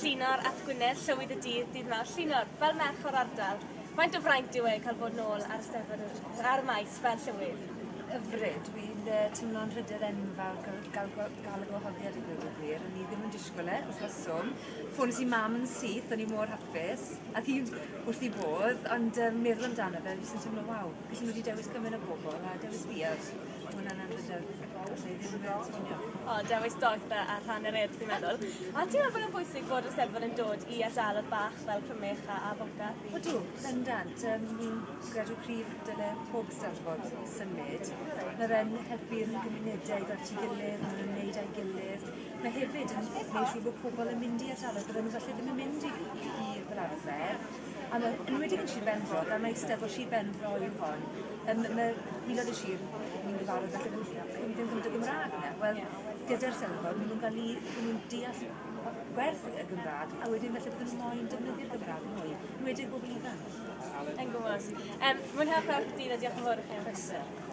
Llinor ap Gwynedd, Llywydd y Dydd, dydd Mawrth. Llinor, fel merch o'r ardal, faint o fraint yw e cael bod nôl ar Eisteddfod ar y maes fel Llywydd? Hyfryd. Dwi'n teimlo'n anrhydedd enfawr gael, gael, gael y gwahoddiad i ddweud y gwir. O'n i ddim yn disgwyl e, wrth reswm. Ffones i mam yn syth, o'n i mor hapus. A hi wrth ei bodd, ond meddwl amdano fe, jyst yn teimlo, waw, gallen nhw wedi dewis gymaint o bobl a dewis fi, a ma' hwnna'n anrhydedd alla i ddim esbonio. O, dewis doeth ar rhan yr Urdd, fi'n meddwl. A ti'n meddwl bod e'n bwysig bod y Steddfod yn dod i ardaloedd bach fel Crymych a Boncath? Odw, bendant. Fi'n gredw cryf dyle pob Steddfod symud. Mae fe'n helpu'r gymunedau i ddod at ei gilydd, maen nhw'n wneud â'i gilydd. Mae hefyd yn gwneud siŵr bod pobl yn mynd i ardaloedd bydden nhw falle ddim yn mynd i fel arfer. A mae, yn enwedig yn Sir Benfro, gan mai Eisteddfod Sir Benfro yw hon, mae miloedd y sir ni'n gyfarwydd falle ddim, ddim gymaint o Gymraeg yna. Wel, gyda'r Steddfod, maen nhw'n cael eu, maen nhw'n deall gwerth y Gymraeg, a wedyn falle bydden nhw moyn defnyddio'r Gymraeg mwy, yn enwedig bobl ifanc. Yn gwmws. Mwynhewch y dydd a diolch yn fawr i chi. Croeso.